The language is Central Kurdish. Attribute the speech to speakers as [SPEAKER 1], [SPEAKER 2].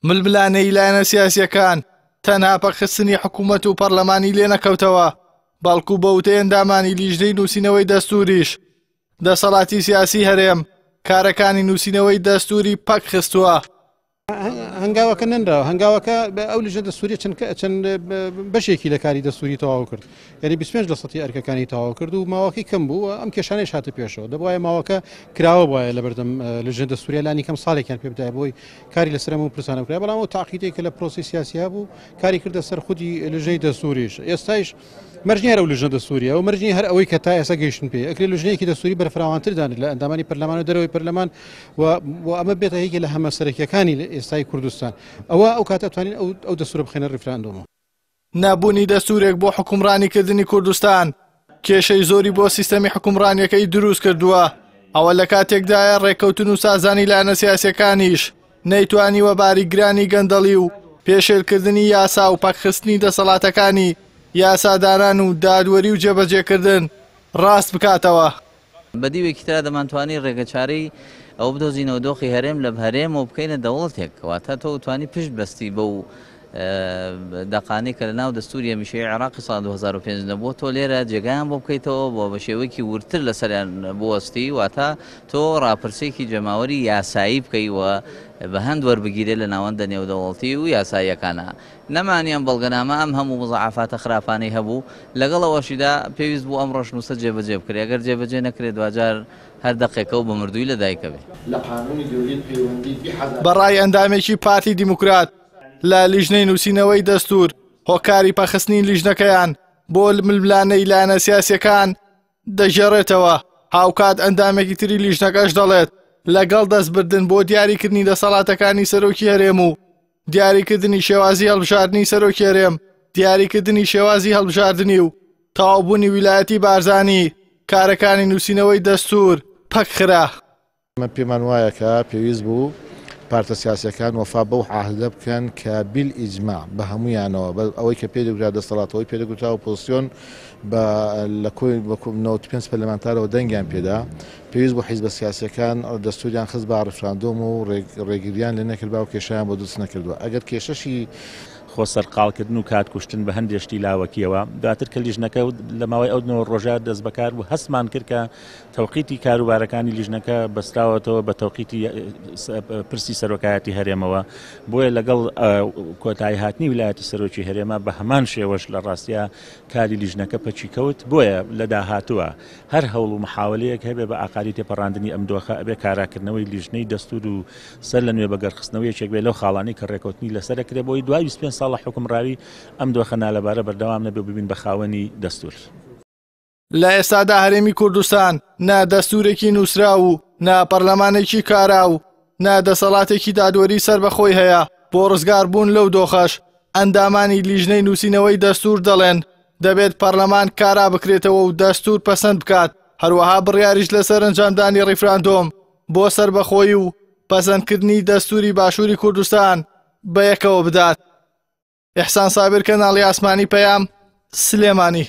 [SPEAKER 1] ململانێی لایەنە سیاسییەکان تەنها پەکخستنی حکوومەت و پەرلەمانی لێ نەکەوتەوە، بەڵکو بە وتەی ئەندامانی لیژنەی نووسینەوەی دەستووریش، دەسەڵاتی سیاسی هەرێم کارەکانی نووسینەوەی دەستووری پەک خستووە.
[SPEAKER 2] هەنگاوەکە نەنراوە، هەنگاوەکە ئەو لیژنە دەستووریە چەند بەشێکی لە کاری دەستووری تەواو کرد، یعنی 25 لە سەتی ئەرکەکانی تەواو کرد و ماوەکەی کەم بوو، ئەم کێشانەیش هاتە پێشەوە. دەبوایە ماوەکە کراوە بوایە لەبەردەم لیژنە دەستووریە، لانی کەم ساڵێکیان پێ بدایە بۆی کاری لەسەر ئەم پرسانە بکرایە، بەڵام ئەو تاقیدەی کە لە پرۆسی سیاسی هەبوو کاری کردە سەر خودی لیژنەی دەستووریش. ئێستایش مەرج نییە هەر ئەو لیژنە دەستووریە و مەرج نییە هەر ئەوەی کە تا ئێستا گەیشتن پێی، ئەکرێ لیژنەیەکی دەستووری بەرفراوانتر دانرێت لە ئەندامانی پەرلەمان و دەرەوەی پەرلەمان و ئەمە بێتە یەکێ لە هەمە سەرەکیەکانی ئێستای کوردستان. ئەوە ئەو کاتە توانین ئەو دەستوورە بخەینە ڕیفراندۆمەوە.
[SPEAKER 1] نەبوونی دەستوورێک بۆ حوکمڕانیکردنی کوردستان کێشەی زۆری بۆ سیستەمی حوکمڕانیەکەی دروست کردووە. ئەوە لە کاتێکدایە ڕێککەوتن و سازانی لایەنە سیاسیەکانیش نەیتوانیوە باری گرانی گەندەڵی و پێشێلکردنی یاسا و پەکخستنی دەسەڵاتەکانی یاسادانان و دادوەری و جێبەجێکردن ڕاست بکاتەوە.
[SPEAKER 3] بە دیوێکی ترا دەمانتوانی ڕێگەچارەی ئەوە بدۆزینەوە دۆخی هەرێم لە هەرێمەوە بکەینە دەوڵەتێک، واتە تۆ توانی پشت بەستی بەو دەقانەی کە لە ناو دەستوری هەمیشەیی عێراقی ساڵ 2005 نەبووە، تۆ لێرە جێگایان بۆ بکەیتەوە بۆ بە شێوەیەکی وردتر لەسەریان بوەستی، واتە تۆ ڕاپرسێکی جەماوەری یاسایی بکەی و بە هەند وەربگیرێت لە ناوەندە نێودەوڵەتی و یاساییەکانە. نەمانی ئەم بەڵگەنامە ئەم هەموو مزاعەفاتە خراپانەی هەبوو، لەگەڵ ئەوەشیدا پێویست بوو ئەم ڕەشنووسە جێبەجێ بکرێت، ئەگەر جێبەجێ نەکرێت دواجار هەر دەقێکە و بە مردوویی لەدایک ئەبێ.
[SPEAKER 1] بە ڕای ئەندامێکی پارتی دیموکرات لە لیژنەی نووسینەوەی دەستوور، هۆکاری پەخستنی لیژنەکەیان بۆ ململانێی لایەنە سیاسییەکان دەگێڕێتەوە، هاوکات ئەندامێکی تری لیژنەکەش دەڵێت، لەگەڵ دەستبردن بۆ دیاریکردنی دەسەڵاتەکانی سەرۆکی هەرێم و دیاریکردنی شێوازی هەڵبژاردنی سەرۆکی هەرێم، دیاریکردنی شێوازی هەڵبژاردنی و تەواوبوونی ویلایەتی بارزانی، کارەکانی نووسینەوەی دەستوور پەکخرا.
[SPEAKER 4] ئێمە پێمان وایە کە پێویست بوو پارتە سیاسیەکان وەفا بەو عەهدە بکەن کە بیل ئیجماع بە هەموویانەوە بە ئەوەی کە پێی دەگوترا دەستەڵات ئەوەی پێ دەگوترا ئۆپۆزسیۆن بە لە کۆی بە 95 پەرلەمانتارەوە دەنگیان پێدا پێویست بوو حیزبە سیاسیەکان دەستوریان خست بە ڕیفراندۆم و ڕێگریان لێ نەکردبا و کێشەیان بۆ دروست نەکردوە ئەگەر کێشەشی
[SPEAKER 5] خۆ سەرقاڵکردن و کات کوشتن بە هەندێ شتی لاوەکیەوە دواتر کە لیژنەکە لە ماوەی ئەو نۆ ڕۆژە دەستبەکار بوو هەستمان کرد کە تەوقیتی کاروبارەکانی لیژنەکە بەستراوەتەوە بە تەوقیتی پرسی سەرۆکایەتی هەرێمەوە، بۆیە لەگەڵ کۆتایی هاتنی ویلایەتی سەرۆکی هەرێمە بە هەمان شێوەش لە ڕاستیا کاری لیژنەکە پەکی کەوت، بۆیە لە داهاتووە هەر هەوڵ و محاوەلەیەک هەبێ بە ئاقاری تێپەڕاندنی ئەم دۆخە ئەبێ کاراکردنەوەی لیژنەی دەستور و سەر لە نوێ بەگەڕخستنەوەی یەکێک بێ لەو خاڵانەی کە ڕێکەوتنی لەسەر ئەکرێ بۆی دوای 25 ساڵ لە حوکمڕاوی ئەم دۆخە نالەبارە بەردەوام نەبێ و ببین بە خاوەنی دەستور.
[SPEAKER 1] لە ئێستادا هەرێمی کوردستان نە دەستورێکی نووسراو و نە پەرلەمانێکی کارا و نە دەسەڵاتێکی دادوەری سەربەخۆی هەیە بۆ ڕزگاربوون لەو دۆخەش ئەندامانی لیژنەی نووسینەوەی دەستور دەڵێن دەبێت پەرلەمان کارا بکرێتەوە و دەستور پەسەند بکات هەروەها بڕیاریش لەسەر ئەنجامدانی ڕیفراندۆم بۆ سەربەخۆیی و پەسەندکردنی دەستوری باشووری کوردستان بەیەکەوە بدات. ئیحسان سابیر کەناڵی ئاسمانی پەیام سلێمانی.